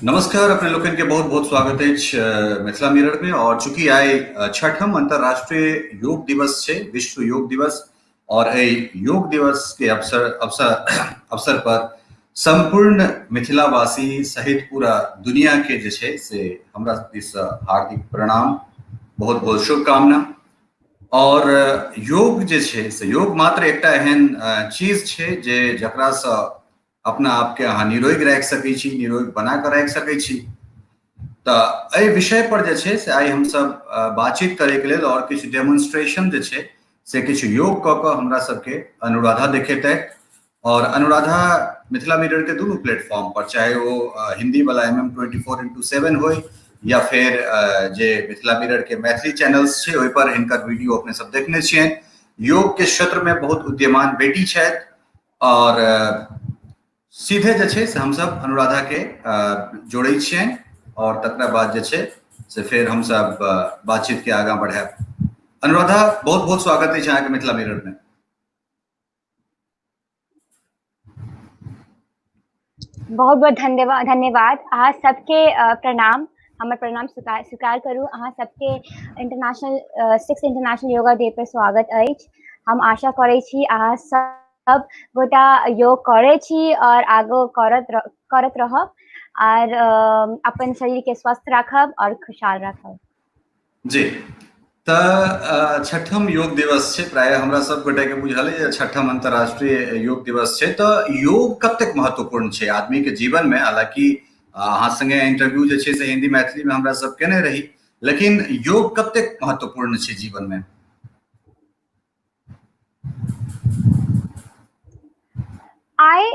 नमस्कार, अपने लोकनि के बहुत बहुत स्वागत अछि मिथिला मिरर में। और चूंकि आइ छठम अंतर्राष्ट्रीय योग दिवस छै, विश्व योग दिवस, और एहि योग दिवस के अवसर अवसर अवसर पर संपूर्ण मिथिलावासी सहित पूरा दुनिया के जे छै से हमरा दिस से हार्दिक प्रणाम, बहुत बहुत शुभकामना। और योग जे छै से योग मात्र एकटा एहन चीज छै जे जकरा से अपना आपके अहाँ निरोग राखि सकै छी, निरोग बना कऽ राखि सकै छी। तऽ एहि विषय पर जे छै से आइ हमसब बातचीत करैके लेल और किछु डेमोन्स्ट्रेशन जे छै से किछु योग कऽ कऽ हमरा सबके अनुराधा देखेतै। और अनुराधा मिथिला मिरर के दुनू प्लेटफॉर्म पर, चाहे ओ हिंदी वाला MM 24x7 होय या फिर जे मिथिला मिरर के मैथिली चैनल्स छै ओहि पर हिनकर वीडियो अपने सब देखने छियनि। योग के क्षेत्र में बहुत उद्यमान बेटी छथि और सीधे जे छै से हमसब अनुराधा के जोड़ै छियनि और तकरा बाद जे छै से फेर हमसब बातचीत के आगाँ बढ़ायब। अनुराधा, बहुत बहुत स्वागत अछि अहाँके मिथिला मिरर में। बहुत बहुत धन्यवाद, धन्यवाद। अहाँ सबके प्रणाम, हमर प्रणाम स्वीकार स्वीकार करू। अहाँ सबके international six international yoga day पर स्वागत अछि। हम आशा करै छी अहाँ सब गोटा योग करै छी और आगो करत करत रहब आर अपन शरीर के स्वस्थ राखब और खुशहाल राखब। जी, तऽ छठम योग दिवस छै, प्रायः हमरा सब गोटे के बुझल अइ जे छठम अंतर्राष्ट्रीय योग दिवस छै। तऽ योग कतेक महत्वपूर्ण छै आदमी के जीवन में? हालांकि अहाँ संगे इंटरव्यू जे छै से हिंदी मैथिली में हमरा सब केने रही, लेकिन योग कतेक महत्वपूर्ण छै जीवन में? आइ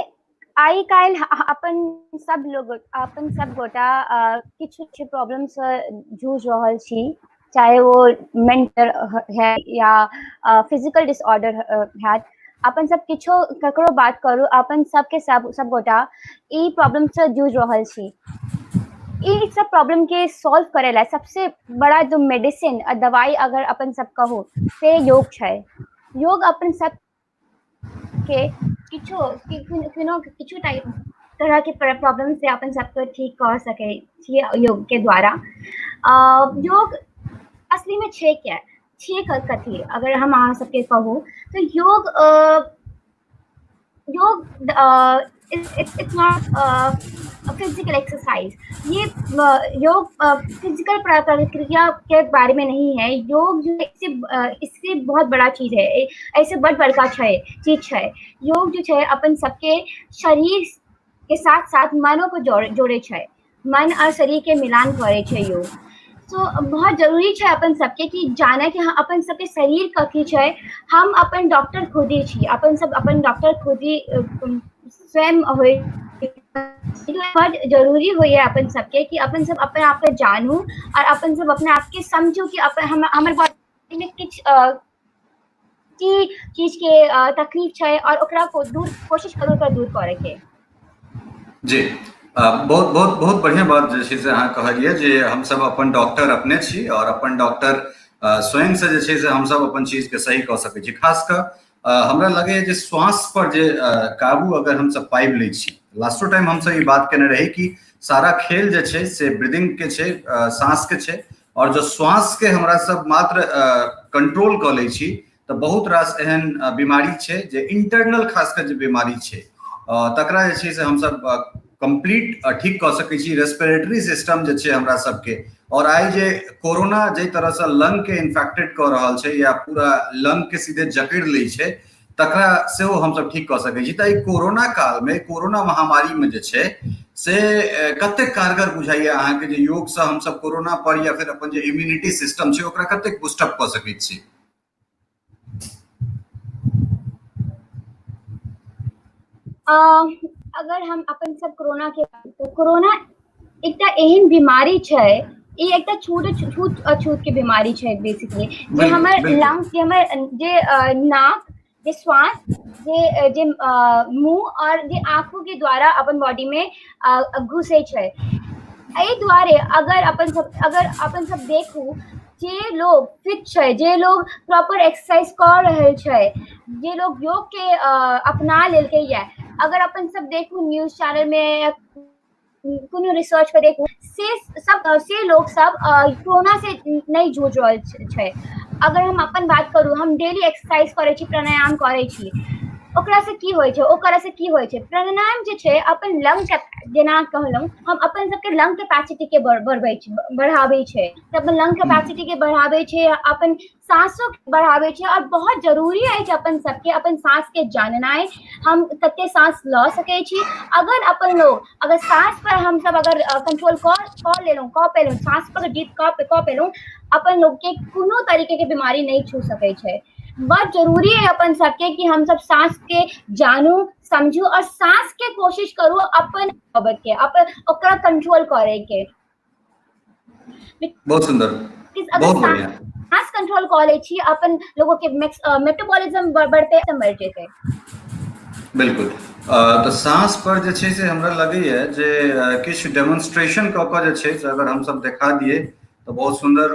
आइ काल्हि अपन सब लोग, अपन सब गोटा किछु किछु प्रॉब्लम से जूझ रहल छी, चाहे वो मेंटल है या फिजिकल डिसऑर्डर हैत। अपन सब किछो ककरो बात करू, अपन सबके सब सब गोटा ई प्रॉब्लम से जूझ रहल छी। ई सब प्रॉब्लम के सॉल्व करे ला सबसे बड़ा जो मेडिसिन दवाई अगर अपन सब कहू से योग छै। योग अपन सब के किछो कोनो किछु टाइप तरह के प्रॉब्लम से अपन सबके ठीक कऽ सकै छियै योग के द्वारा। योग असली में छै क्या, छियै कथी, अगर हम अहाँ सबके कहू तऽ yoga yoga it's not physical exercise. ये योग फिजिकल प्रक्रिया के बारे में नहीं है। योग जो है इससे इससे बहुत बड़ा चीज है, ऐसे बड़ बड़का छै चीज छै। योग जो छै अपन सबके शरीर के साथ साथ मनो को जोड़े जोड़े छै, मन और शरीर के मिलान करे छै योग। तो बहुत जरूरी छै अपन सबके कि जाने कि हाँ अपन सबके शरीर कथी छै। हम अपन डॉक्टर खुद ही छी, अपन सब अपन डॉक्टर खुद ही स्वयं होइ। बड जरूरी होइए अपन सबके कि अपन सब अपने आप के जानू और अपन सब अपने आप के समझू कि अपन हम हमर बॉडी में किछु की चीज के तकलीफ छै और ओकरा को दूर कोशिश करू ओकरा दूर करे के। जी, बहुत बहुत बहुत बढ़िया बात जे छै से अहाँ कहलियै जे हमसब अपन डॉक्टर अपने छी और अपन डॉक्टर स्वयं से जे छै से हमसब अपन चीज के सही कऽ सकै छी। खास कऽ हमरा लगैए जे श्वास पर जे काबू अगर हमसब पाबि लै छी, लास्टो टाइम हमसब ई बात केने रही कि सारा खेल जे छै से ब्रीदिंग के छै, साँस के छै, और जो श्वास के हमरा सब मात्र कंट्रोल कऽ लै छी तऽ बहुत रास एहन बीमारी छै जे इंटरनल खास कऽ जे बीमारी छै तकरा जे छै से हमसब कम्प्लीट ठीक कऽ सकै छी। रेस्पिरेटरी सिस्टम जे छै हमरा सबके, और आइ जे कोरोना जाहि तरहसँ लंग के इन्फेक्टेड कऽ रहल छै या पूरा लंग के सीधे जकड़ि लै छै, तकरा सेहो हमसब ठीक कऽ सकै छी। तऽ एहि कोरोना कालमे, कोरोना महामारीमे जे छै से कतेक कारगर बुझाइया अहाँके जे योगसँ हमसब कोरोना पर या फिर अपन जे इम्यूनिटी सिस्टम छै ओकरा कतेक बूस्टअप कऽ सकै छी? अगर हम अपन सब कोरोना के, तऽ कोरोना एकटा एहन बीमारी छै, ई एकटा छूत छूत अछूत के बीमारी छै बेसिकली, जे हमर लंग्स, जे हमर जे नाक, जे श्वास, जे जे मुँह और जे आँखों के द्वारा अपन बॉडी में घुसै छै। एहि दुआरे अगर अपन सब अगर अपन सब देखू, जे लोग फिट छै, जे लोग प्रॉपर एक्सरसाइज कऽ रहल छै, जे लोग योग के अपना लेलकै ये, अगर अपन सब देखू न्यूज चैनल में या कोनो रिसर्च पर देखू, से सब से लोग सब कोरोना से नहि जूझ रहल छै। अगर हम अपन बात करू, हम डेली एक्सरसाइज करै छी, प्राणायाम करै छी, ओकरासँ की होइ छै, ओ करयसँ की होइ छै? प्राणायाम जे छै अपन लंग, जेना कहलहुँ हम, अपन सबके लंग कैपेसिटी के बढ़बै छै, बढ़ाबै छै। अपन लंग कैपेसिटी के बढ़ाबै छै, अपन साँसो बढ़ाबै छै। आओर बहुत जरूरी अछि अपन सबके अपन साँसके जाननाइ, हम कते साँस लऽ सकै छी। अगर अपन लोग अगर साँस पर हमसब अगर कंट्रोल कऽ लेलहुँ, कऽ पेलहुँ, साँस पर जीत कऽ पेलहुँ, अपन लोगके कोनो तरीके के बीमारी नहि छू सकै छै। बड जरूरी है अपन सबके कि हमसब साँस के जानू, समझू और साँस के कोशिश करू अपन के अपन ओकरा कंट्रोल करे के। बहुत सुंदर, बहुत बढ़िया। साँस कंट्रोल कऽ लै छी, अपन लोगों के मेटाबॉलिज्म बढ़ते, मरि जेतै। बिल्कुल। तऽ साँस पर जे छै से हमरा लगैया जे किछु डेमोन्स्ट्रेशन कऽ कऽ जे छै से अगर हमसब देखा दियै तऽ बहुत सुन्दर,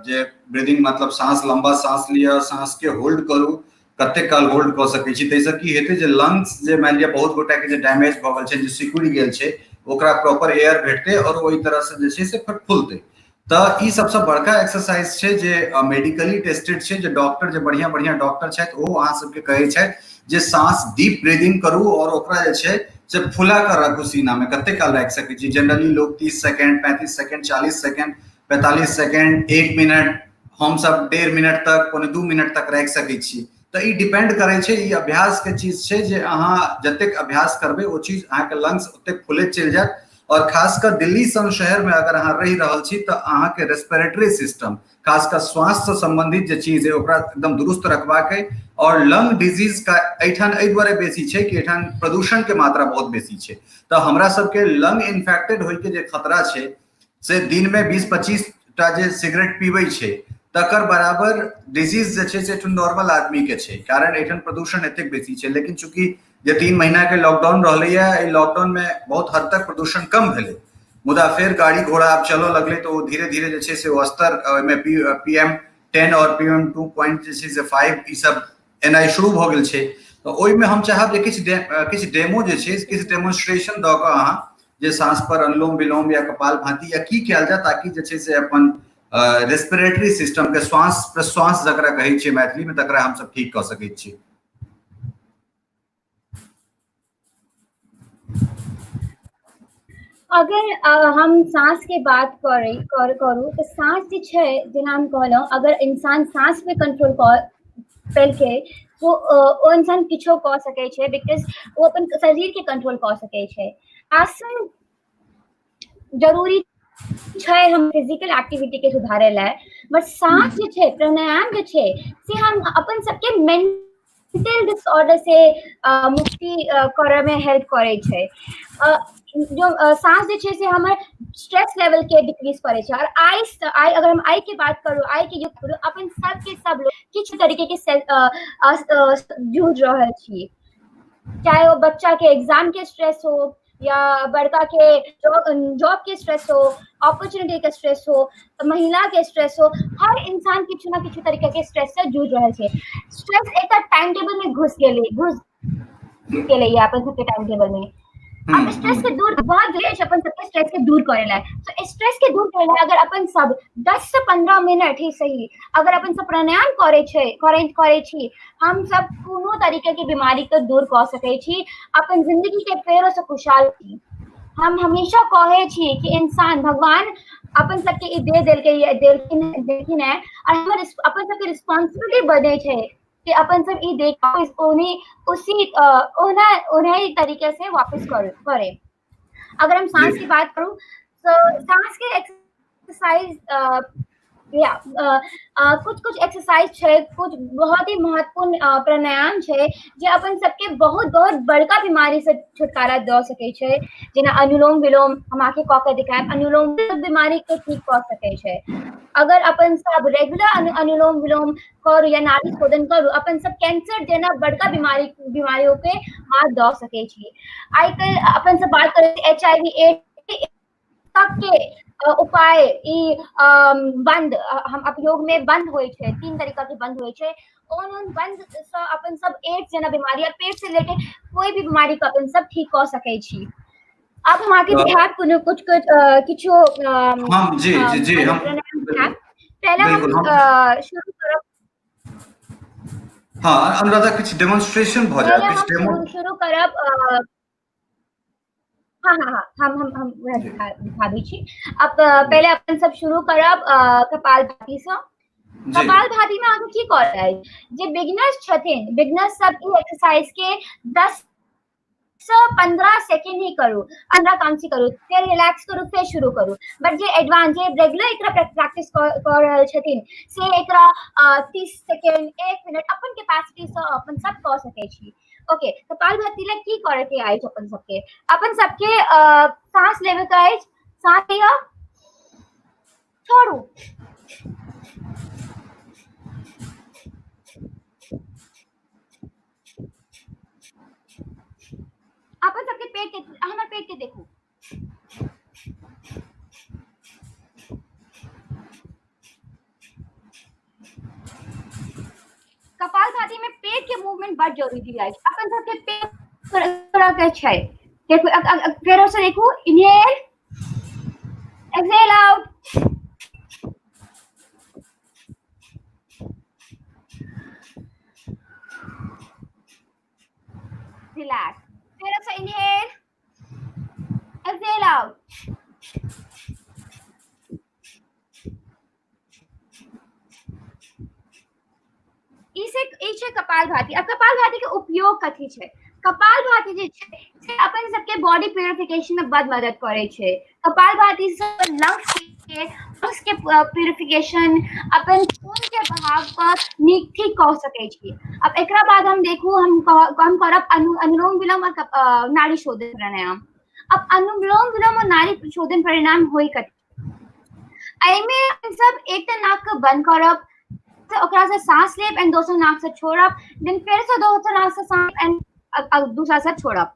जे ब्रीदिंग मतलब साँस, लम्बा साँस लिअ, साँस के होल्ड करू, कतेक काल होल्ड कऽ सकै छी, ताहिसँ की हेतै जे लंग्स जे मानि लिअ बहुत गोटाके जे डैमेज भऽ गेल छै, जे सिकुड़ि गेल छै, ओकरा प्रॉपर एयर भेटतै आओर ओहि तरहसँ जे छै से फेर फुलतै। तऽ ई सबसँ बड़का एक्सरसाइज छै जे मेडिकली टेस्टेड छै, जे डॉक्टर, जे बढ़िआँ बढ़िआँ डॉक्टर छथि, ओ अहाँ सबके कहै छथि जे साँस डीप ब्रीदिंग करू आओर ओकरा जे छै से फुला कऽ राखू सीनामे, कते काल राखि सकै छी। जनरली लोग 30 second, 35 second, 40 second, 45 second, 1 minute, हमसब 1.5 मिनट तक, 1.75 मिनट तक राखि सकै छी। तऽ ई डिपेंड करै छै, ई अभ्यास के चीज छै जे अहाँ जतेक अभ्यास करबै ओ चीज अहाँके लंग्स ओतेक फुलैत चलि जायत। और खास कऽ दिल्ली सन शहर में अगर अहाँ रहि रहल छी तऽ अहाँके रेस्पिरेटरी सिस्टम, खास कऽ श्वास से संबंधित जे चीज है, ओकरा एकदम दुरुस्त रखबाक है। और लंग डिजीज का एहिठाम एहि दुआरे बेसी छै कि एहिठाम प्रदूषण के मात्रा बहुत बेसी छै। तऽ हमरा सबके लंग इन्फेक्टेड होय के जे खतरा छै से दिन में 20-25 टा जे सिगरेट पीबै छै तकर बराबर डिजीज जे छै से एहिठाम नॉर्मल आदमी के छै, कारण एहिठाम प्रदूषण एतेक बेसी छै। लेकिन चूंकि जे 3 महीना के लॉकडाउन रहलैया, एहि लॉकडाउन में बहुत हद तक प्रदूषण कम भेलै, मुदा फेर गाड़ी घोड़ा आब चलऽ लगलै तऽ ओ धीरे धीरे जे छै से ओ स्तर ओहिमे PM10 और PM2. जे छै से 5 ई सब एनाइ शुरू भऽ गेल छै। तऽ ओहिमे हम चाहब जे किछु डेमो जे छै, किछु डेमोन्स्ट्रेशन दऽ कऽ अहाँ जे साँस पर अनुलोम विलोम या कपाल भांति या की कयल जाय, ताकि जे छै से अपन रेस्पिरेटरी सिस्टम के, श्वास प्रश्वास जकरा कहै छियै मैथिली में, तकरा हमसब ठीक कऽ सकै छी। अगर हम साँस के बात करै कर करू तऽ साँस जे छै, जेना हम कहलहुँ, अगर इंसान साँस पे कंट्रोल कऽ पेलकै तो ओ इंसान किछो कऽ सकै छै, because ओ अपन शरीर के कंट्रोल कऽ सकै छै। आसन जरूरी छै हम फिजिकल एक्टिविटी के सुधारे लए, बट साँस जे छै, प्राणायाम जे छै से हम अपन सबके मेंटल डिसऑर्डर से मुक्ति करय मे हेल्प करै छै। जो साँस जे छै से हमर स्ट्रेस लेवल के डिक्रीज करै छै। और आइ आइ अगर हम आइ के बात करू, आइ के युग करू, अपन सबके सब लोग किछु तरीके के जूझ रहल छी, चाहे वो बच्चा के एग्जाम के स्ट्रेस हो या बड़का के जॉब के स्ट्रेस हो, अपॉर्चुनिटी के स्ट्रेस हो, महिला के स्ट्रेस हो, हर इंसान किछु ना किछु तरीका के स्ट्रेस से जूझ रहल छै। स्ट्रेस एकटा टाइम टेबल में घुस गेलै अपन सबके टाइम टेबल में। अब स्ट्रेस के दूर बहुत जरूरी छै अपन सबके स्ट्रेस के दूर करे ला। तो स्ट्रेस के दूर करे ला अगर अपन सब 10 से 15 मिनट ही सही अगर अपन सब प्राणायाम करे छै करे करे छी, हम सब कोनो तरीके के बीमारी के दूर कऽ सकै छी, अपन जिंदगी के फेरो से खुशहाल छी। हम हमेशा कहै छी कि इंसान, भगवान अपन सबके ई दे देलकै, देलखिन देलखिन है, और हमर अपन सबके रिस्पॉन्सिबिलिटी बनै छै कि अपन सब ई देख उन्हीं उसी ओना उन्हीं तरीके से वापस करे। अगर हम सांस की बात करूं तो सांस के एक्सरसाइज या कुछ कुछ एक्सरसाइज छै, कुछ बहुत ही महत्वपूर्ण प्राणायाम छै जे अपन सबके बहुत बहुत बड़का बीमारी से छुटकारा दऽ सकै छै, जेना अनुलोम विलोम। हम अहाँके कऽ के देखायब। अनुलोम बीमारी के ठीक कऽ सकै छै। अगर अपन सब रेगुलर अनुलोम विलोम करू या नाड़ी शोधन करू, अपन सब कैंसर जेना बड़का बीमारियों के मात दऽ सकै छी। आइ काल्हि अपन सब बात करै एचआईवी एड्स। तक के उपाय ई बंद हम उपयोग में बंद होइ छै। 3 तरीका के बंद होइ छै। ओन ओन बंद से अपन सब एड्स जेना बीमारी या पेट से रिलेटेड कोई भी बीमारी के अपन सब ठीक कऽ सकै छी। आब हम अहाँके देखायब कोनो कुछ कुछ किछो हम जी जी जी हम पहला हम शुरू करब। हाँ अनुराधा, किछु डेमोन्स्ट्रेशन भऽ जायत, किछु डेमो शुरू करब। हाँ हाँ हाँ हम वएह दिखाबै छी। अब पहिले अपन सब शुरू करब कपालभाति सँ। कपालभाति में अहाँके की करऽ अछि, जे बिगनर्स छथिन, बिगनर्स सब ई एक्सरसाइज के 10 से 15 सेकेंड ही करू, 15 काउंट ही करू, फेर रिलैक्स करू, फेर शुरू करू। बट जे एडवांस, जे रेगुलर एकरा प्रैक्टिस कऽ रहल छथिन से एकरा 30 सेकेंड 1 मिनट अपन कैपेसिटी से अपन सब कऽ सकै छी। ओके, कपालभाति ला की करे के अछि अपन सबके? अपन सबके सांस लेवे के अछि, सांस लिअ, छोड़ू। अपन सबके पेट के, हमर पेट के देखू। कपालभाति में पेट के मूवमेंट बड़ जरूरी अछि। अपन सबके पेट तरह के छै। देखू, फेरो से देखू, इनहेल एक्सहेल आउट। रिलैक्स, फेरो से इनहेल एक्सहेल आउट। ई छै कपालभाति। अब कपालभाति के उपयोग कथी छै? कपालभाति जे छै से अपन सबके बॉडी प्यूरिफिकेशन में बड मदद करै छै। कपालभाति से लंग्स के प्यूरिफिकेशन, अपन खून के बहाव पर नीक ठीक कऽ सकै छी। अब एकरा बाद हम देखू, हम करब अनुलोम विलोम और नाड़ी शोधन प्राणायाम। अब अनुलोम विलोम और नाड़ी शोधन प्राणायाम होय कथी? एहिमे हम सब एकटा नाक के बंद करब, ओकरा से सांस लेब एंड दोसर नाक से छोड़ब, देन फेर से दोसर नाक से सांस एंड दूसरा से छोड़ब।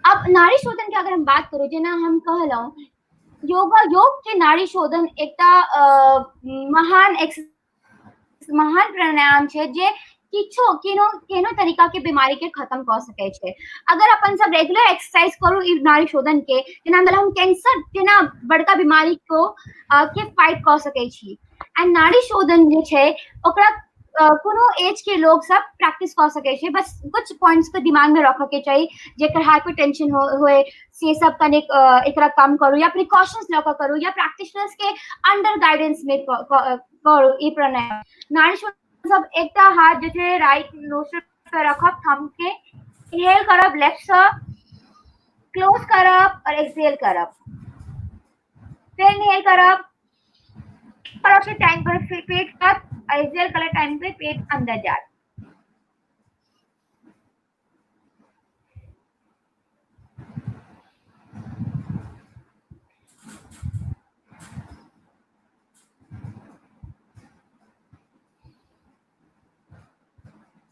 अब नाड़ी शोधन के अगर हम बात करू, जेना हम कहलहुँ योग के नाड़ी शोधन एकटा महान प्राणायाम छै जे किछो केनो तरीका के बीमारी के खत्म कऽ सकै छै। अगर अपन सब रेगुलर एक्सरसाइज करू ई नाड़ी शोधन के, जेना मतलब हम कैंसर जेना बड़का बीमारी को के फाइट कऽ सकै छी। एंड नाड़ी शोधन जे छै ओकरा कोनो एज के लोग सब प्रैक्टिस कऽ सकै छै। बस कुछ पॉइंट्स के दिमाग में रखऽ के चाही, जेकर हाइपरटेंशन होए से सब कनिक एकरा कम करू या प्रिकॉशंस लऽ कऽ करू या प्रैक्टिशनर्स के अंडर गाइडेंस में करू ई प्राणायाम। नाड़ी शोधन सब एकटा हाथ जे छै राइट नोस्ट्रिल पर रखब, थंब के इनहेल करब लेफ्ट से, क्लोज करब और एक्सहेल करब, फिर इनहेल करब के टाइम पर पेट तक और एक्सहेल करे टाइम पे पेट अंदर जात।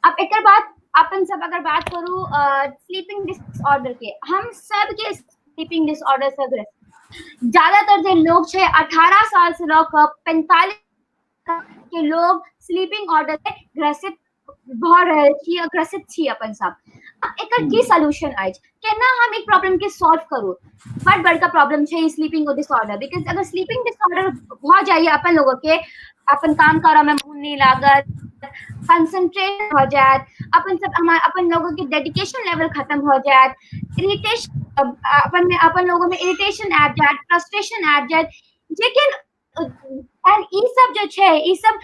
अब एकर बाद अपन सब अगर बात करू स्लीपिंग डिसऑर्डर के, हम सब के स्लीपिंग डिसऑर्डर से ग्रस्त ज्यादातर जे लोग छै 18 साल से लऽ कऽ 45 के लोग स्लीपिंग ऑर्डर से ग्रसित भऽ रहल छी, ग्रसित छी अपन सब। अब एकर की सोल्यूशन अछि, केना हम एक प्रॉब्लम के सॉल्व करू? बड़ बड़का प्रॉब्लम छै स्लीपिंग डिसऑर्डर, because अगर स्लीपिंग डिसऑर्डर भऽ जाइए अपन लोगों के, अपन काम करऽ में मोन नहीं लागत, कंसंट्रेट भऽ जायत, अपन सब हमार अपन लोगों के डेडिकेशन लेवल खत्म भऽ जायत, इरिटेशन अपन लोगों में इरिटेशन आबि जायत, फ्रस्ट्रेशन आबि जायत, लेकिन एंड ई सब जे छै ई सब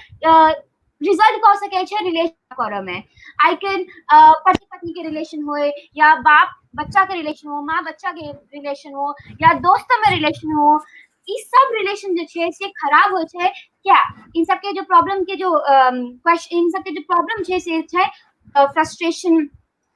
रिजल्ट कऽ सकै छै रिलेशन करऽ में। I can पति पत्नी के रिलेशन होए या बाप बच्चा के रिलेशन हो, माँ बच्चा के रिलेशन हो या दोस्त में रिलेशन हो, ई सब रिलेशन जे छै से खराब होइ छै। क्या इन सब के जो प्रॉब्लम के जो क्वेश्चन, इन सब के जो प्रॉब्लम छै से छै फ्रस्ट्रेशन,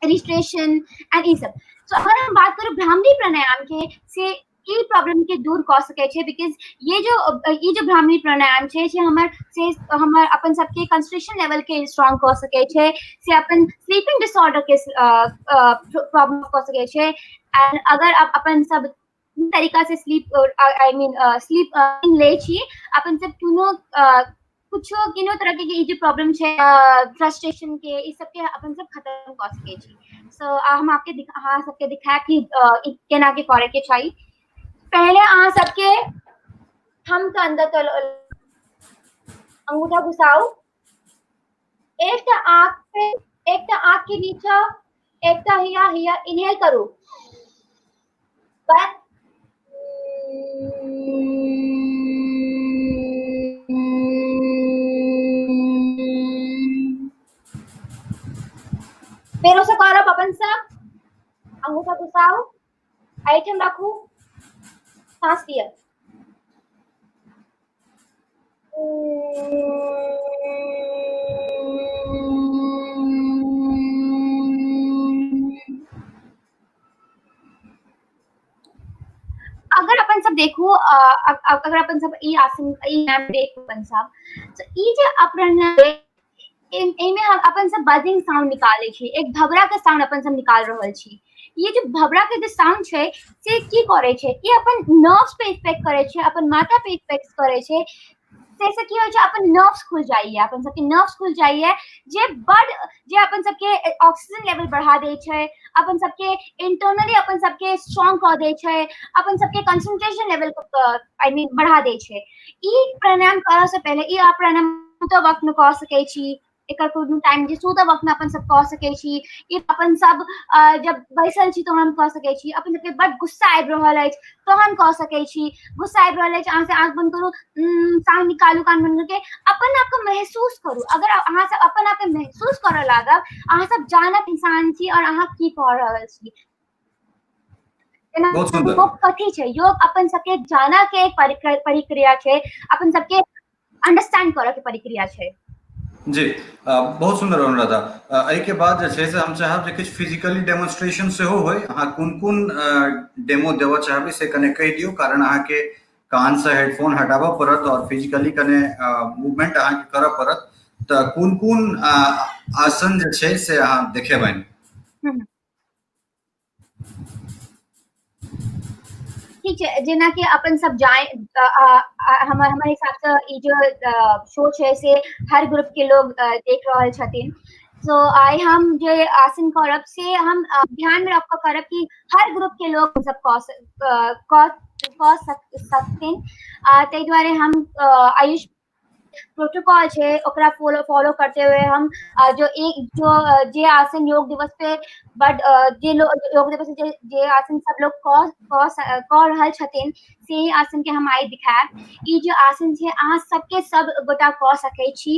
इरिटेशन एंड ई सब। तो अगर हम बात करू भ्रामरी प्राणायाम के, से ई प्रॉब्लम के दूर कऽ सकै छै, because ये जो भ्रामरी प्राणायाम छै से हमर अपन सबके कंसंट्रेशन लेवल के स्ट्रॉन्ग कऽ सकै छै, से अपन स्लीपिंग डिसऑर्डर के प्रॉब्लम कऽ सकै छै। एंड अगर आप अपन सब तरीका से स्लीप, I mean sleep लै छी, अपन सब कोनो कुछो किनो तरह के ई जे प्रॉब्लम छै, फ्रस्ट्रेशन के, ई सबके अपन सब खत्म कऽ सकै छी। सो हम आपके अहाँ सबके दिखायब कि केना के करे के चाही। पहले अहाँ सबके थंब के अंदर कर अंगूठा घुसाउ, एकटा आँख पे, एकटा आँख के नीचा, एकटा हिया हिया, इनहेल करू, बस फेरो से करब अपन सब, अंगूठा घुसाउ, एहिठाम राखू, सांस लिअ। अगर अपन सब देखू, अगर अपन सब ई आसन ई नाम देखू अपन सब, तो ई जे अपन एहिमे हम अपन सब बजिंग साउंड निकालै छी, एक भबरा के साउंड अपन सब निकाल रहल छी। ये जो भबरा के जे साउंड छै से की करै छै, ई अपन नर्व्स पे इफेक्ट करै छै, अपन माथा पे इफेक्ट करै छै। से की होइ छै, अपन नर्व्स खुल जाइए, अपन सबके नर्व्स खुल जाइए, जे बड जे अपन सबके ऑक्सीजन लेवल बढ़ा दै छै, अपन सबके इंटरनली अपन सबके स्ट्रॉन्ग कऽ दै छै, अपन सबके कंसंट्रेशन लेवल I mean बढ़ा दै छै। ई प्राणायाम करऽ से पहले ई आप प्राणायाम सुतऽ वक्त में कऽ सकै छी, एकर कोनो टाइम जे सुतऽ वक्त में अपन सब कऽ सकै छी। ई अपन सब जब बैसल छी तहन कऽ सकै छी। अपन सबके बड गुस्सा आबि रहल अछि तहन कऽ सकै छी। गुस्सा आबि रहल अछि, अहाँ से आँख बंद करू, साउंड निकालू कान बंद करके, अपन आपके महसूस करू। अगर अहाँ सब अपन आपके महसूस करऽ लागब, अहाँ सब जानब इंसान छी और अहाँ की कऽ रहल छी। बहुत सुंदर। योग कथी छै? योग अपन सबके जाना के एक प्रक्रिया छै, अपन सबके अंडरस्टैंड करऽ के प्रक्रिया छै। जी, बहुत सुंदर अनुराधा। एहि के बाद जे छै से हम चाहब जे किछु फिजिकली डेमोन्स्ट्रेशन सेहो होय। अहाँ कोन कोन डेमो देबऽ चाहबै से कने कहि दियौ, कारण अहाँके कान से हेडफोन हटाबऽ पड़त और फिजिकली कने मूवमेंट अहाँके करऽ पड़त। तऽ कोन कोन आसन जे छै से अहाँ देखेबनि? ठीक छै, जेनाकि अपन सब जाय, हमर हमर हिसाब से ई जो शो छै से हर ग्रुप के लोग देख रहल छथिन। सो आइ हम जे आसन करब से हम ध्यान में रख कऽ करब कि हर ग्रुप के लोग सब कऽ सकथिन। ताहि दुआरे हम आयुष प्रोटोकॉल छै ओकरा फॉलो करते हुए हम जो एक जो जे आसन योग दिवस पे बड जे योग दिवस जे जे आसन सब लोग कऽ रहल छथिन से आसन के हम आइ दिखायब। ई जे आसन छै अहाँ सबके सब गोटा कऽ सकै छी।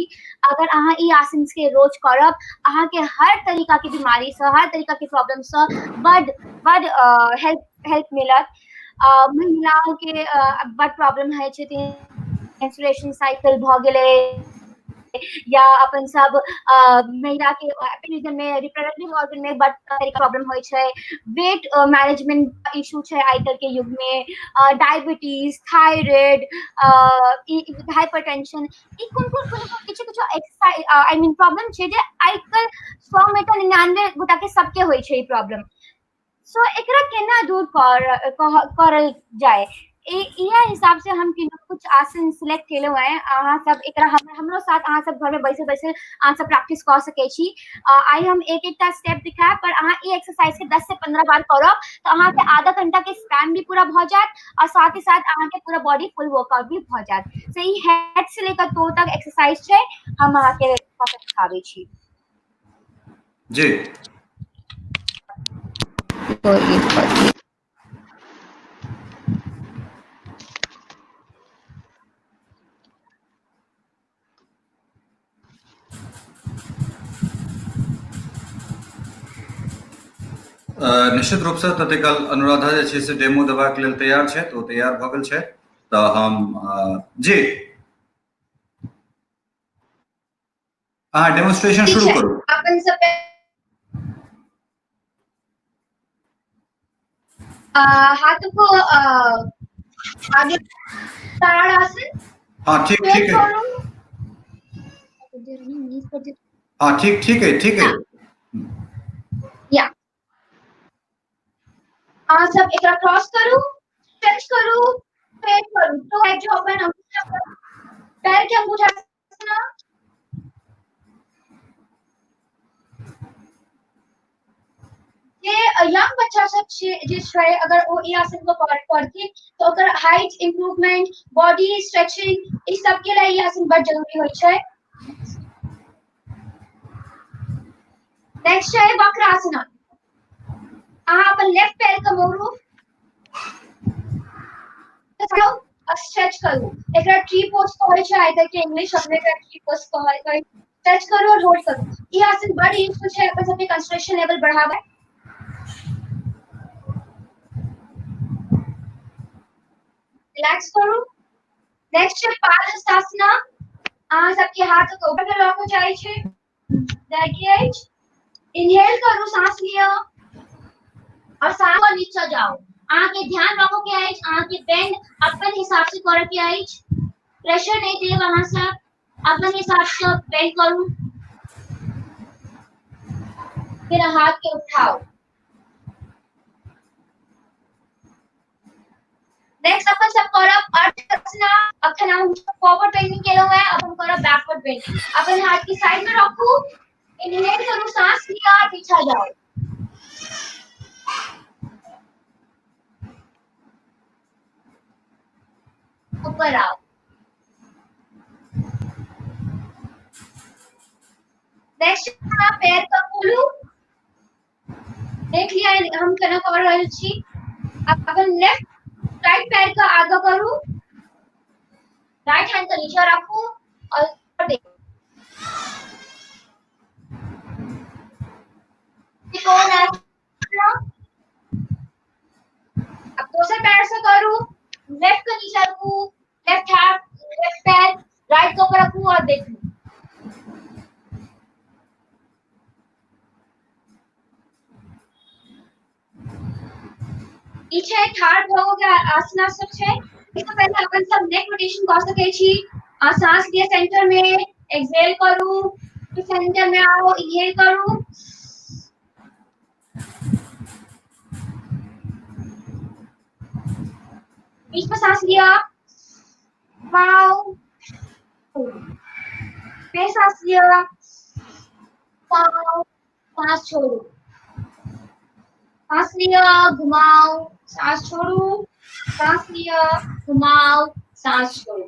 अगर अहाँ ई आसन के रोज करब, अहाँ के हर तरीका के बीमारी से, हर तरीका के प्रॉब्लम से बड बड हेल्प मिलत। महिलाओं के बड प्रॉब्लम होइ छै, मेंस्ट्रुएशन साइकिल भऽ गेलै, या अपन सब महिला के में रिप्रोडक्टिव ऑर्गन में बड प्रॉब्लम होइ छै, वेट मैनेजमेंट इशू छै आइ काल्हि के युग में, डायबिटीज, थायराइड, हाइपरटेंशन, ई कोन कोन कोन कोन किछु किछु एक्सरसाइज I mean problem छै जे आइ काल्हि 100 में तऽ 99 गोटा के सबके होइ छै ई प्रॉब्लम। सो एकरा केना दूर करल जाय, इएह हिसाब से हम कुछ आसन सिलेक्ट केलहुँ हैं। अहाँ सब एकरा हमरो साथ अहाँ सब घर में बैसल बैसल अहाँ सब प्रैक्टिस कऽ सकै छी। आइ हम एक एकटा स्टेप दिखायब, पर अहाँ ई एक्सरसाइज के 10 से 15 बार करब तऽ अहाँके आधा घंटा के स्पैन भी पूरा भऽ जायत और साथ ही साथ अहाँके पूरा बॉडी फुल वर्कआउट भी भऽ जायत। सो ई हेड से लेकर टो तक एक्सरसाइज छै, हम अहाँके सिखाबै छी। जी। निश्चित रूप से ततेक काल अनुराधा जे छै से डेमो देबाक लेल तैयार छथि, ओ तैयार भऽ गेल छथि। तऽ हम जी अहाँ डेमोन्स्ट्रेशन शुरू करू। अपन सब हाथों को आगे ताड़ासन। हाँ, ठीक, ठीक है। हाँ, ठीक, ठीक है, ठीक है। या अहाँ सब एकरा क्रॉस करू, स्ट्रेच करू, पैर करू, तो जो अपन पैर के अंगूठा ना जे यंग बच्चा सब जे छै, अगर ओ ई आसन को करथिन तऽ ओकर हाइट इम्प्रूवमेंट, बॉडी स्ट्रेचिंग, ई सबके लिए ई आसन बड जरूरी होइ छै। नेक्स्ट छै वक्रासना। अहाँ अपन लेफ्ट पैर के मोड़ू, स्ट्रेच करू। एकरा ट्री पोज कहै छै, आइ काल्हि के इंग्लिश अपने एकरा ट्री पोज कहै छै। स्ट्रेच करू और होल्ड करू। ई आसन बड यूजफुल छै अपन सबके कंसंट्रेशन लेवल बढ़ाबै। रिलैक्स करू। नेक्स्ट छै पादहस्तासना। अहाँ सबके हाथ के ऊपर लऽ कऽ जाइ छै, जायके अछि। इनहेल करू, सांस लिअ और सांस नीचा जाओ। अहाँ के ध्यान रखो के अछि, अहाँ के बेंड अपन हिसाब से करे के अछि, प्रेशर नहीं देब। अहाँ सब अपन हिसाब से बेंड करू, फिर हाथ के उठाओ। नेक्स्ट अपन सब करब अर्धना। अखन हम फॉरवर्ड बेंडिंग केलहुँ हैं, अब हम करब बैकवर्ड बेंडिंग। अपन हाथ के साइड में रखू, इनहेल करू, सांस लिया, पीछा जाओ। ऊपर आओ। नेक्स्ट पैर का खोलू। देख लिया हम केना कर रहल छी। अपन लेफ्ट राइट पैर का आगा करू, राइट हैंड का नीचा रखू और देखू। अब दोसर पैर से करू, लेफ्ट का नीचा रखू, लेफ्ट हाथ, लेफ्ट पैर राइट के ऊपर रखू और देखू। पीछे ठाढ़ भऽ के आसना सब छै। इससे पहले अपन सब नेक रोटेशन कऽ सकै छी। आ सांस लिअ सेंटर में, एक्सहेल करू, फिर सेंटर में आओ, इनहेल करू। बीच में सांस लिया, घुमाओ, फिर सांस लिया, घुमाओ, सांस छोड़ू, सांस लिया, घुमाओ, सांस छोड़ू, सांस लिया, घुमाओ, सांस छोड़ू।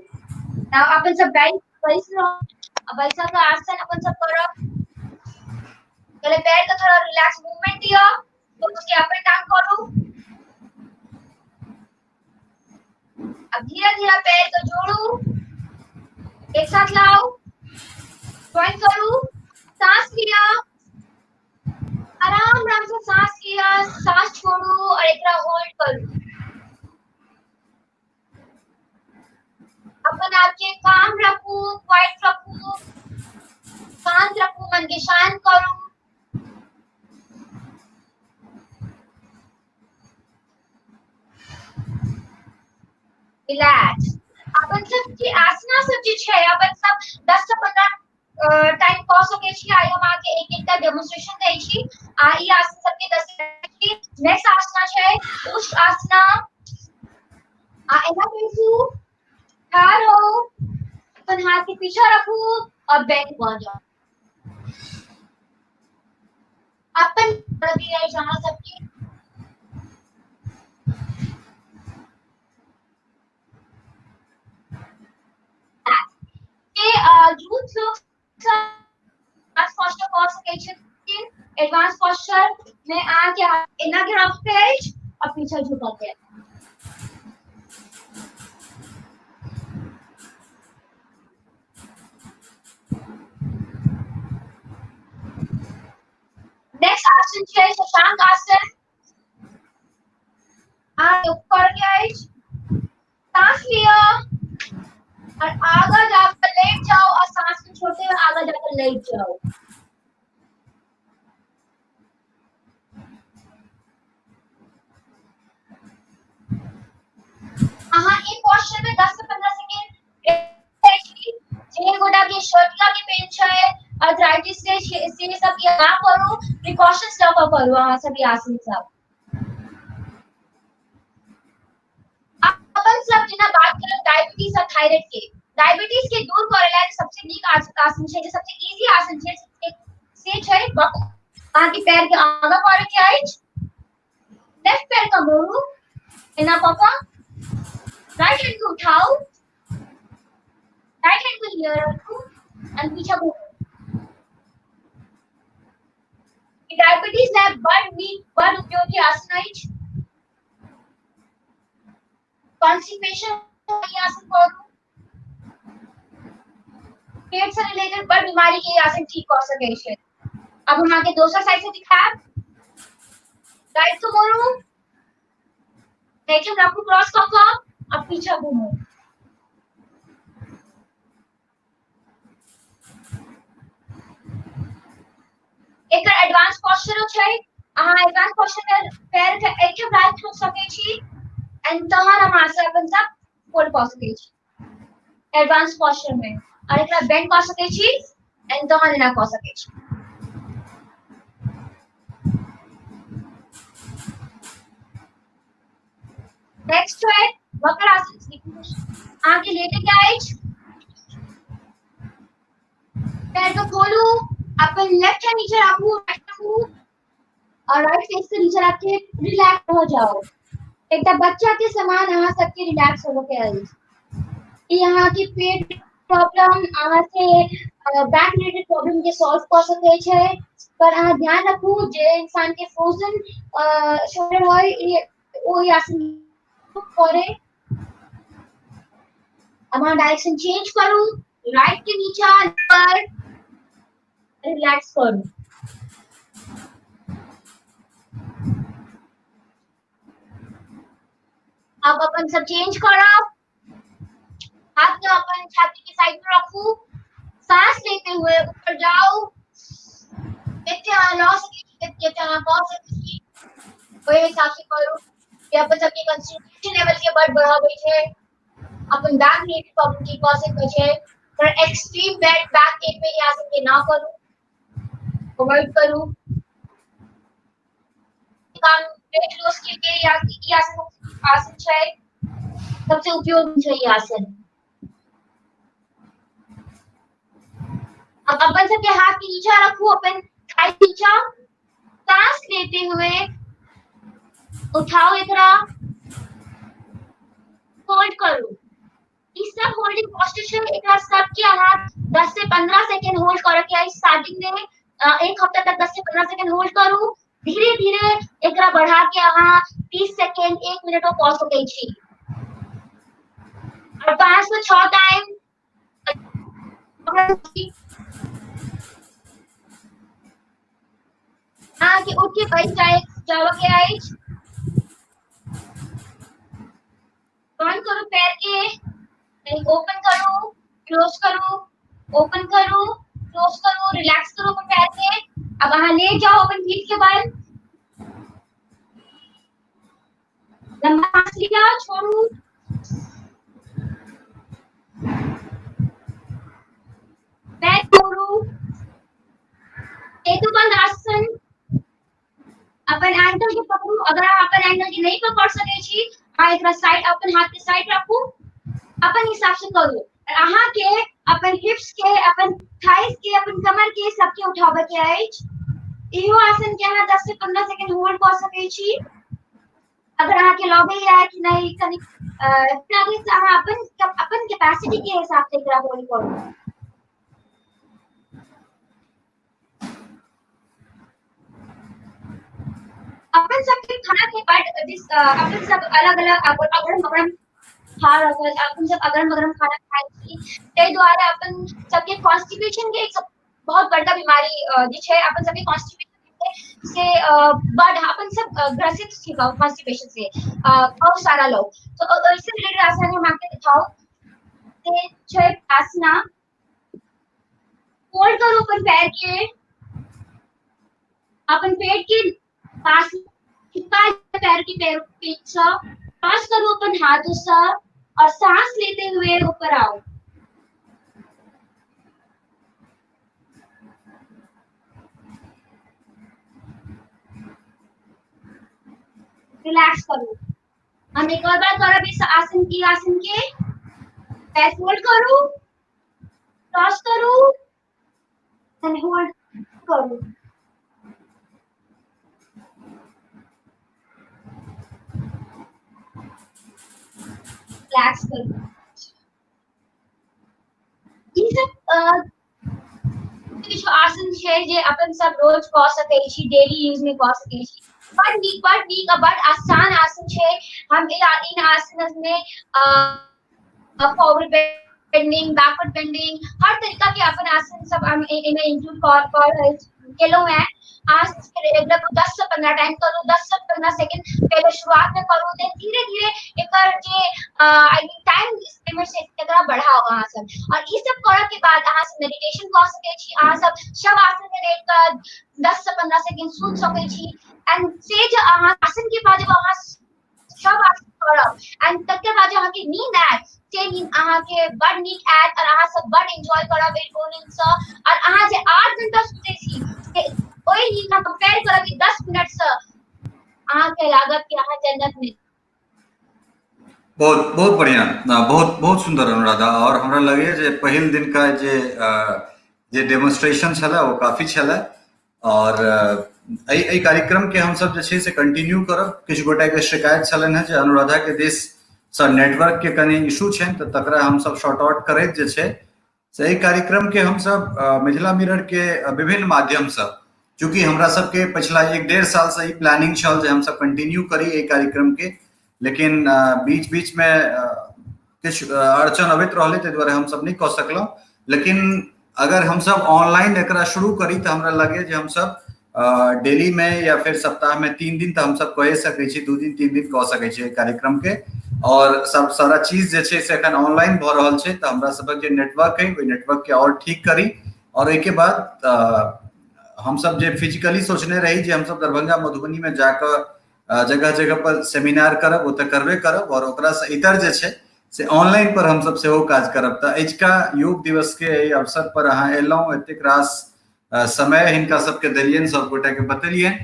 अपन सब बैठ बैस बैसा का आसन अपन सब करब। पहले पैर का थोड़ा रिलैक्स मूवमेंट दिया, तो उसके अप एंड डाउन करू। अब धीरे धीरे पैर को जोड़ू, एक साथ लाओ, ज्वाइन करू, सांस लिया, आराम आराम से सांस लिया, सांस छोड़ू और एकरा होल्ड करू। अपन आपके काम रखू, क्वाइट रखू, शांत रखू, मन के शांत करू। रिलैक्स। अपन सब जे आसना सब जे छै, अपन सब 10 से 15 टाइम कऽ सकै छी। आइ हम अहाँके एक एकटा डेमोन्स्ट्रेशन दै छी। आ ई आसन सबके 10। नेक्स्ट आसना छै उष्ण आसना। आ एना बैसू, ठाढ़ हो, अपन हाथ के पीछा रखू और बेंड भऽ जाउ। अपन अहाँ सबके यूथ लोग एडवांस पोस्चर कऽ सकै छथिन। एडवांस पोस्चर में अहाँके एना के रखके अछि और पीछा झुकऽ के। नेक्स्ट आसन छै शशांक आसन। अहाँके ऊपर के अछि, सांस लिअ और आगा जाकर लेट जाओ और सांस को छोड़ते हुए आगा जाकर लेट जाओ। अहाँ ई पोस्चर में 10 से 15 सेकेंड जे गोटा के शर्टिका के पेन छै, आर्थराइटिस से सब ना करू, प्रिकॉशंस लऽ कऽ करू अहाँ सब ई आसन सब। थायराइड के, डायबिटीज के दूर करै ला सबसे नीक आसन छै, जे सबसे इजी आसन छै से छै वक्र। अहाँके पैर के आगाँ करे के अछि, लेफ्ट पैर के मोड़ू एना कऽ कऽ, राइट हैंड के उठाउ, राइट हैंड के here राखू एंड पीछा घुमू। डायबिटीज ला बड़ नीक बड़ उपयोगी आसन अछि। कॉन्स्टिपेशन आसन करू, पेट से रिलेटेड बड़ बीमारी के आसन ठीक कऽ सकै छै। अब हम अहाँके दोसर साइड से दिखायब। राइट के मोड़ू, राइट राखू क्रॉस कऽ कऽ आ पीछा घुमू। एकर एडवांस पोस्चरो छै, अहाँ एडवांस पोस्चर में पैर के एहिठाम राखि सकै छी एंड तहन अहाँ से अपन सब फोल्ड कऽ सकै छी एडवांस पोस्चर में, और एकरा बेंड कऽ सकै छी एंड तहन एना कऽ सकै छी। नेक्स्ट है वक्रासन। अहाँके लेटे के अछि, पैर के खोलू, अपन लेफ्ट हैंड नीचे राखू, राइट राखू और राइट फेस के नीचे रख के रिलैक्स हो जाओ। एकटा बच्चा के समान अहाँ सबके रिलैक्स होबऽ के अछि। ई अहाँ के पेट प्रॉब्लम, अहाँ के बैक रिलेटेड प्रॉब्लम के सॉल्व कऽ सकै छै। पर अहाँ ध्यान रखू जे इंसान के फ्रोजन शोल्डर होय ओ आसन करे। अब अहाँ डायरेक्शन चेंज करू, राइट के नीचा पर रिलैक्स करू। अब अपन सब चेंज करब, हाथ के अपन छाती के साइड में रखू, सांस लेते हुए ऊपर जाओ, जते अहाँ लऽ सकै छी जते अहाँ कऽ सकै छी ओहि हिसाब से करू। ये अपन सबके कंसंट्रेशन लेवल के बड बढ़ाबै छै, अपन बैक रिलेटेड प्रॉब्लम ठीक कऽ सकै छै। पर एक्सट्रीम बैक पेन में ई आसन के ना करू, अवॉइड करू। काम वेट लॉस के लिए ई आसन आसन छै, सबसे उपयोगी छै ई आसन। अब अपन सबके हाथ के नीचा रखू, अपन थाई नीचा, सांस लेते हुए उठाओ एकरा, होल्ड करू। ई सब होल्डिंग पोस्चर छै, एकरा सबके अहाँ 10 से 15 सेकेंड होल्ड करऽ के अछि। स्टार्टिंग में एक हफ्ता तक 10 से 15 सेकेंड होल्ड करू, धीरे धीरे एकरा बढ़ा के अहाँ 30 सेकेंड 1 मिनटो कऽ सकै छी। और 5 से 6 टाइम अहाँके उठ के बैठ जाय जाबऽ के अछि। बंद करू पैर के, ओपन करू, क्लोज करू, ओपन करू, क्लोज करू, रिलैक्स करू अपन पैर के। अब अहाँ ले जाओ अपन पीठ के बल, लंबा सांस लिया, छोड़ू। पैर छोड़ू। सेतुबंध आसन, अपन एंकल के पकड़ू। अगर अहाँ अपन एंकल के नहीं पकड़ सकै छी, अहाँ एकरा साइड अपन हाथ के साइड राखू, अपन हिसाब से करू। अहाँ के अपन हिप्स के, अपन थाइस के, अपन कमर के सबके उठाबऽ के अछि। इहो आसन के अहाँ 10 से 15 सेकेंड होल्ड कऽ सकै छी। अगर अहाँ के लगैया कि नहीं कनी अहाँ अपन अपन कैपेसिटी के हिसाब से एकरा होल्ड करू। अपन सबके खाना के बाद अपन सब अलग अलग अगरम बगरम खा रहल, अपन सब अगरम बगरम खाना खाइ छी, ताहि दुआरे अपन सबके कॉन्स्टिपेशन के एक बहुत बड़का बीमारी जे छै अपन सबके कॉन्स्टिपेशन से बड अपन सब ग्रसित छी कॉन्स्टिपेशन से बहुत सारा लोग। तो इससे रिलेटेड आसन हम आपके दिखाओ से छै आसना। फोल्ड करू अपन पैर के, अपन पेट के पास चिपका पैर के पैर पेट से पास करू अपन हाथ से और सांस लेते हुए ऊपर आओ। रिलैक्स करू। हम एक और बार करब इस आसन की, आसन के पैर फोल्ड करू, क्रॉस करू एंड होल्ड करू। रिलैक्स करू। ई सब किछु आसन छै जे अपन सब रोज कऽ सकै छी, डेली यूज में कऽ सकै छी। बड नीक, बड नीक आ बड आसान आसन छै। हम इन आसन में फॉरवर्ड बेंडिंग, बैकवर्ड बेंडिंग, हर तरीका के अपन आसन सब हम एमे इंक्लूड कर रहल केलहुँ हैं। अहाँ रेगुलर 10 से 15 टाइम करू, 10 से 15 सेकंड पहले शुरुआत में करू, देन धीरे धीरे एकर जे I mean time limit छै तकरा बढ़ाओ अहाँ सब। और ई सब करऽ के बाद अहाँ सब मेडिटेशन कऽ सकै छी, अहाँ सब शव आसन में रहि कऽ 10 से 15 सेकंड सुति सकै छी। एंड से जे अहाँ आसन के बाद जब अहाँ शव आसन करब एंड तकर बाद जे अहाँके नींद आयत, से नींद अहाँके बड नीक आयत और अहाँ सब बड एंजॉय करब ओ नींद सँ। और अहाँ जे 8 घंटा सुतै छी से ओहि नींद अहाँ कंपेयर करब कि 10 मिनट सँ अहाँके लागत कि अहाँ जन्नत में। बहुत बहुत बढ़िया, बहुत बहुत सुंदर अनुराधा। और हमरा लगैए जे पहिल दिन का जे डेमोन्स्ट्रेशन छलै ओ काफी छलै। और एहि कार्यक्रम के हमसब जे छै से कंटिन्यू करब। किछु गोटा के शिकायत छलनि हेँ जे अनुराधा के दिस सँ नेटवर्क के कनि इशू छनि, तऽ तकरा हमसब शॉर्ट आउट करैत जे छै से एहि कार्यक्रम के हमसब मिथिला मिरर के विभिन्न माध्यम सँ, चूँकि हमरा सबके पछिला 1-1.5 साल से ई प्लानिंग छल जे हमसब कंटिन्यू करी एहि कार्यक्रम के, लेकिन बीच बीच में किछु अड़चन अबैत रहलै, ताहि दुआरे हमसब नहि कऽ सकलहुँ। लेकिन अगर हमसब ऑनलाइन एकरा शुरू करी तऽ हमरा लगैए जे हमसब डेली में या फिर सप्ताह में 3 दिन तऽ हमसब कए सकै छी, 2 दिन 3 दिन कऽ सकै छी एहि कार्यक्रम के। और सब सारा चीज जे छै से एखन ऑनलाइन भऽ रहल छै, तऽ हमरा सबक जे नेटवर्क है ओहि नेटवर्क के और ठीक करी। और ओहिके बाद हमसब जे फिजिकली सोचने रही जे हमसब दरभंगा मधुबनी में जाकऽ जगह जगह पर सेमिनार करब, ओ तऽ करबे करब, और ओकरा से इतर जे छै से ऑनलाइन पर हमसब सेहो काज करब। तऽ अजुका योग दिवस के एहि अवसर पर अहाँ एलहुँ, एतेक रास समय हिनका सबके देलियनि, सब गोटा के बतेलियनि,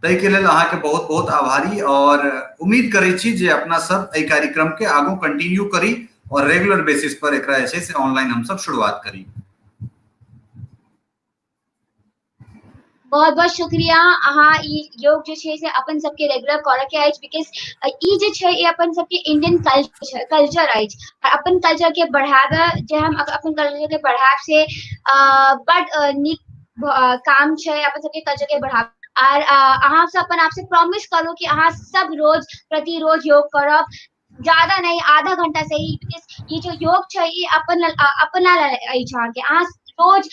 ताहिके लेल अहाँके बहुत बहुत आभारी। और उम्मीद करै छी जे अपना सब एहि कार्यक्रम के आगू कंटिन्यू करी और रेगुलर बेसिस पर एकरा जे छै से ऑनलाइन हमसब शुरुआत करी। बहुत बहुत शुक्रिया। अहाँ ई योग जे छै से अपन सबके रेगुलर करऽ के अछि, because ई जे छै ई अपन सबके इंडियन कल्चर अछि। और अपन कल्चर के बढ़ाबऽ जे हम अपन कल्चर के बढ़ाब से बड नीक काम छै अपन सबके कल्चर के बढ़ाब। और अहाँ सब अपन आप से प्रॉमिस करू कि अहाँ सब रोज प्रतिरोज योग करब, ज्यादा नहीं आधा घंटा से ही, because ई जो योग छै ई अपना अछि अहाँके। अहाँ रोज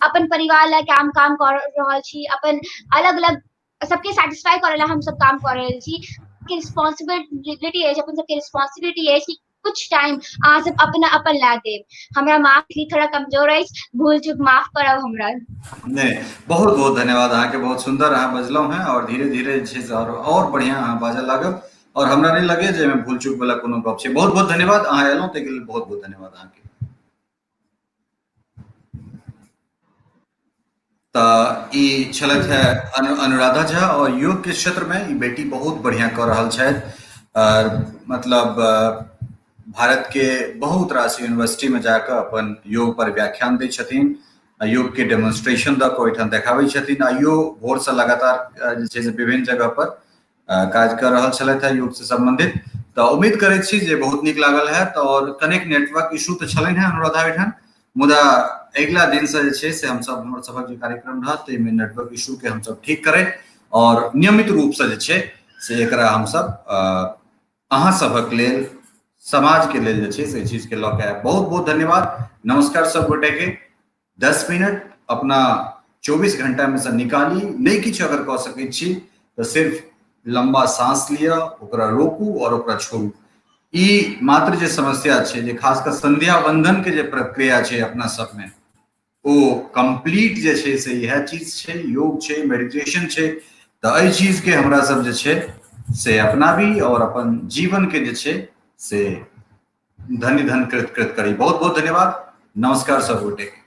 अपन परिवार ला काम काम कर रहल छी, अपन अलग अलग सबके सेटिस्फाई करे ला हम सब काम कर रहल छी। के रिस्पॉन्सिबिलिटी अछि, अपन सबके रिस्पॉन्सिबिलिटी अछि कि कुछ टाइम अहाँ सब अपना अपन ला देब। हमरा माफ थोड़ा कमजोर अछि, भूल चूक माफ करब हमरा। नहीं, बहुत बहुत धन्यवाद अहाँके, बहुत सुंदर अहाँ बजलहुँ हैं और धीरे धीरे जे छै और बढ़िया अहाँ बाजऽ लागब और हमरा नहीं लगे जे एहिमे भूल चूक वाला कोनो गप छै। बहुत बहुत धन्यवाद, अहाँ एलहुँ ताहिके लेल बहुत बहुत धन्यवाद अहाँके। तऽ ई छलथि है अनुराधा झा और योग के क्षेत्र में ई बेटी बहुत बढ़िया कऽ रहल छथि। मतलब भारत के बहुत रास यूनिवर्सिटी में जाकऽ अपन योग पर व्याख्यान दै छथिन, योग के डेमोन्स्ट्रेशन दऽ कऽ ओहिठाम देखाबै छथिन। आइयो भोर से लगातार जे छै से विभिन्न जगह पर काज कऽ रहल छलथि है योग से संबंधित। तऽ उम्मीद करै छी जे बहुत नीक लागल हैत। और कनेक नेटवर्क इशू तऽ छलनि हेँ अनुराधा ओहिठाम, मुदा अगिला दिन से जे छै से हमसब हमर सबक जे कार्यक्रम रहत ताहिमे नेटवर्क इशू के हमसब ठीक करैत और नियमित रूप से जे छै से एकरा हमसब अहाँ सबक लेल, समाज के लेल जे छै से चीज के लऽ के आयब। बहुत बहुत धन्यवाद, नमस्कार सब गोटे के। 10 मिनट अपना 24 घंटा में से निकाली, नहीं किछु अगर कऽ सकै छी तऽ सिर्फ लंबा सांस लिअ, ओकरा रोकू और ओकरा छोड़ू। ई मात्र जे समस्या छै जे खास कऽ संध्या बंधन के जे प्रक्रिया छै अपना सब में, ओ कंप्लीट जे छै से इएह चीज छै, योग छै, मेडिटेशन छै। तऽ एहि चीज के हमरा सब जे छै से अपनाबी और अपन जीवन के जे छै से धन्य धन कृत कृत करी। बहुत बहुत धन्यवाद, नमस्कार सब गोटे के।